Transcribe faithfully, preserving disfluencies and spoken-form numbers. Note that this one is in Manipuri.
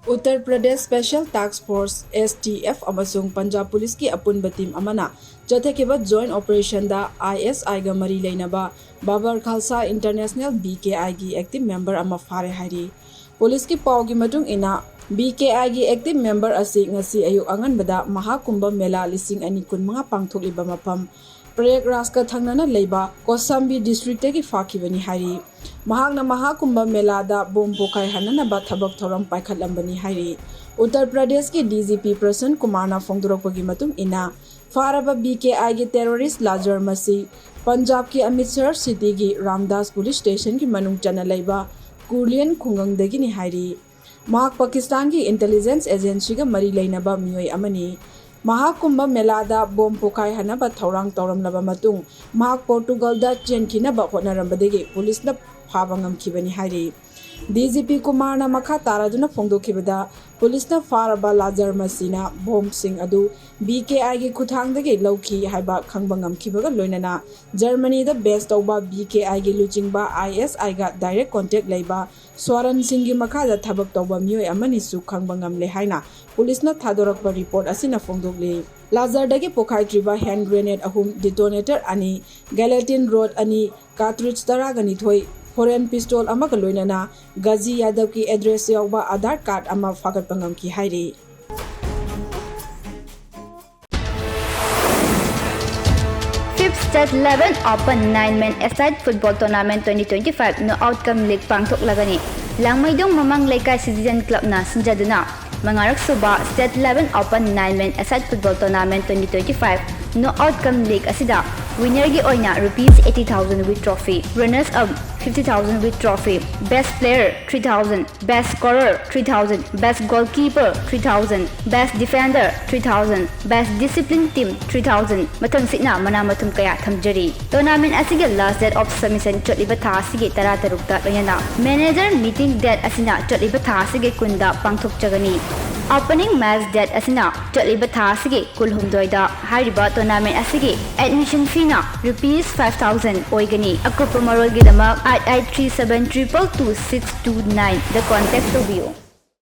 Uttar Pradesh special task force, S T F, ꯑꯃꯁꯨꯡ ꯄꯟꯖꯥꯕ ꯄꯨꯂꯤꯁꯀꯤ ꯑꯄꯨꯟꯕ ꯇꯤꯝ ꯑꯃꯅ ꯆꯠꯊꯈꯤꯕ ꯖꯣꯏꯟꯠ ꯑꯣꯄꯔꯦꯁꯟꯗ I S I ꯒ ꯃꯔꯤ ꯂꯩꯅꯕ Babbar Khalsa international, B K I ꯒꯤ ꯑꯦꯛꯇꯤꯚ ꯃꯦꯝꯕꯔ ꯑꯃ ꯐꯥꯔꯦ ꯍꯥꯏꯔꯤ꯫ ꯄꯨꯂꯤꯁꯀꯤ ꯄꯥꯎꯒꯤ ꯃꯇꯨꯡ ꯏꯟꯅ, B K I ꯒꯤ ꯑꯦꯛꯇꯤꯚ ꯃꯦꯝꯕꯔ ꯑꯁꯤ ꯉꯁꯤ ꯑꯌꯨꯛ ꯑꯉꯟꯕꯗ ꯃꯍꯥꯀꯨꯝꯚ ꯃꯦꯂꯥ ꯂꯤꯁꯤꯡ ꯑꯅꯤ ꯀꯨꯟꯃꯉꯥ ꯄꯥꯡꯊꯣꯛꯂꯤꯕ ꯃꯐꯝ ꯄ꯭ꯔꯌꯥꯒꯔꯥꯖꯀ ꯊꯪꯅꯅ ꯂꯩꯕ ꯀꯣꯁꯥꯝꯕꯤ ꯗꯤꯁꯇ꯭ꯔꯤꯛꯇꯒꯤ ꯐꯥꯈꯤꯕꯅꯤ ꯍꯥꯏꯔꯤ꯫ ꯃꯍꯥꯛꯅ ꯃꯍꯥꯀꯨꯝꯚ ꯃꯦꯂꯥꯗ ꯕꯣꯝ ꯄꯣꯈꯥꯏꯍꯟꯅꯅꯕ ꯊꯕꯛ ꯊꯧꯔꯝ ꯄꯥꯏꯈꯠꯂꯝꯕꯅꯤ ꯍꯥꯏꯔꯤ꯫ ꯎꯠꯇꯔ ꯄ꯭ꯔꯗꯦꯁꯀꯤ D G P ꯄ꯭ꯔꯁꯟ ꯀꯨꯃꯥꯔꯅ ꯐꯣꯡꯗꯣꯔꯛꯄꯒꯤ ꯃꯇꯨꯡ ꯏꯟꯅ, ꯐꯥꯔꯕ B K I ꯒꯤ ꯇꯦꯔꯣꯔꯤꯁ꯭ꯠ ꯂꯥꯖꯔ ꯃꯁꯤ ꯄꯟꯖꯥꯕꯀꯤ ꯑꯃ꯭ꯔꯤꯠꯁꯔ ꯁꯤꯇꯤꯒꯤ ꯔꯥꯝꯗꯥꯁ ꯄꯨꯂꯤꯁ ꯁ꯭ꯇꯦꯁꯟꯒꯤ ꯃꯅꯨꯡ ꯆꯟꯅ ꯂꯩꯕ ꯀꯨꯔꯂꯤꯌꯟ ꯈꯨꯡꯒꯪꯗꯒꯤꯅꯤ ꯍꯥꯏꯔꯤ꯫ ꯃꯍꯥꯛ ꯄꯥꯀꯤꯁꯇꯥꯟꯒꯤ ꯏꯟꯇꯦꯂꯤꯖꯦꯟꯁ ꯑꯦꯖꯦꯟꯁꯤꯒ ꯃꯔꯤ ꯂꯩꯅꯕ ꯃꯤꯑꯣꯏ ꯑꯃꯅꯤ꯫ ꯃꯍꯥꯀꯨꯝꯚ ꯃꯦꯂꯥꯗ ꯕꯣꯝ ꯄꯣꯈꯥꯏꯍꯟꯅꯕ ꯊꯧꯔꯥꯡ ꯇꯧꯔꯝꯂꯕ ꯃꯇꯨꯡ, ꯃꯍꯥꯛ ꯄꯣꯔꯇꯨꯒꯜꯗ ꯆꯦꯟꯈꯤꯅꯕ ꯍꯣꯠꯅꯔꯝꯕꯗꯒꯤ ꯄꯨꯂꯤꯁꯅ ꯐꯥꯕ ꯉꯝꯈꯤꯕꯅꯤ ꯍꯥꯏꯔꯤ꯫ D G P ꯀꯨꯃꯥꯔꯅ ꯃꯈꯥ ꯇꯥꯔꯗꯨꯅ ꯐꯣꯡꯗꯣꯛꯈꯤꯕꯗ, ꯄꯨꯂꯤꯁꯅ ꯐꯥꯔꯕ ꯂꯥꯖꯔ ꯃꯁꯤꯅ ꯕꯣꯝꯁꯤꯡ ꯑꯗꯨ B K I ꯒꯤ ꯈꯨꯠꯊꯥꯡꯗꯒꯤ ꯂꯧꯈꯤ ꯍꯥꯏꯕ ꯈꯪꯕ ꯉꯝꯈꯤꯕꯒ ꯂꯣꯏꯅꯅ, ꯖꯔꯃꯅꯤꯗ ꯕꯦꯖ ꯇꯧꯕ B K I ꯒꯤ ꯂꯨꯆꯤꯡꯕ I S I ꯒ ꯗꯥꯏꯔꯦꯛ ꯀꯣꯟꯇꯦꯛ ꯂꯩꯕ ꯁ꯭ꯋꯥꯔꯟ ꯁꯤꯡꯒꯤ ꯃꯈꯥꯗ ꯊꯕꯛ ꯇꯧꯕ ꯃꯤꯑꯣꯏ ꯑꯃꯅꯤꯁꯨ ꯈꯪꯕ ꯉꯝꯂꯦ ꯍꯥꯏꯅ ꯄꯨꯂꯤꯁꯅ ꯊꯥꯗꯣꯔꯛꯄ ꯔꯤꯄꯣꯔꯠ ꯑꯁꯤꯅ ꯐꯣꯡꯗꯣꯛꯂꯤ꯫ ꯂꯥꯖꯔꯗꯒꯤ ꯄꯣꯈꯥꯏꯗ꯭ꯔꯤꯕ ꯍꯦꯟ ꯒ꯭ꯔꯦꯅꯦꯗ ꯑꯍꯨꯝ, ꯗꯤꯇꯣꯅꯦꯇꯔ ꯑꯅꯤ, ꯒꯦꯂꯦꯇꯤꯟ ꯔꯣꯗ ꯑꯅꯤ, ꯀꯥꯔꯇ꯭ꯔꯤꯖ ꯇꯔꯥꯒ ꯅꯤꯊꯣꯏ, ꯐꯣꯔꯦꯟ ꯄꯤꯁꯇꯣꯜ ꯑꯃꯒ ꯂꯣꯏꯅꯅ ꯒꯥꯖꯤ ꯌꯥꯗꯕꯀꯤ ꯑꯦꯗ꯭ꯔꯦꯁ ꯌꯥꯎꯕ ꯑꯥꯙꯥꯔ ꯀꯥꯔꯗ ꯑꯃ ꯐꯥꯒꯠꯄ ꯉꯝꯈꯤ ꯍꯥꯏꯔꯤ꯫ Fifth State Level Open Nine Men Aside Football Tournament twenty twenty-five Knockout cum League ꯄꯥꯡꯊꯣꯛꯂꯒꯅꯤ꯫ ꯂꯥꯡꯃꯩꯗꯣꯡ ꯃꯃꯥꯡ ꯂꯩꯀꯥꯏ Citizen Clubꯅ ꯁꯤꯟꯖꯗꯨꯅ ꯃꯉꯥꯔꯛ ꯁꯨꯕ State Level Open Nine Men Aside Football Tournament twenty twenty-five Knockout cum League ꯑꯁꯤꯗ winnerꯒꯤ ꯑꯣꯏꯅ rupees eighty thousand with trophy, runners up fifty thousand with trophy, best player three thousand, best scorer three thousand, best goalkeeper three thousand, best defender three thousand, best discipline team three thousand, ꯃꯊꯪꯁꯤꯠꯅ ꯃꯅꯥ ꯃꯊꯨꯝ ꯀꯌꯥ ꯊꯝꯖꯔꯤ꯫ Tournament ꯑꯁꯤꯒꯤ last date of submission ꯆꯠꯂꯤꯕ ꯊꯥ ꯑꯁꯤꯒꯤ ꯇꯔꯥꯇꯔꯨꯛꯇ ꯂꯣꯏꯅꯅ manager meeting date ꯑꯁꯤꯅ ꯆꯠꯂꯤꯕ ꯊꯥ ꯑꯁꯤꯒꯤ ꯀꯨꯟꯗ ꯄꯥꯡꯊꯣꯛꯆꯒꯅꯤ꯫ Opening match date ꯑꯁꯤꯅ ꯆꯠꯂꯤꯕ ꯊꯥ ꯑꯁꯤꯒꯤ ꯀꯨꯟꯍꯨꯝꯗꯣꯏꯗ꯫ ꯍꯥꯏꯔꯤꯕ tournament ꯑꯁꯤꯒꯤ admission feeꯅ rupees five thousand ꯑꯣꯏꯒꯅꯤ꯫ ꯑꯀꯨꯞꯄ ꯃꯔꯣꯜꯒꯤꯗꯃꯛ eight eight three seven triple two six two nineꯗ contact ꯇꯧꯕꯤꯌꯨ꯫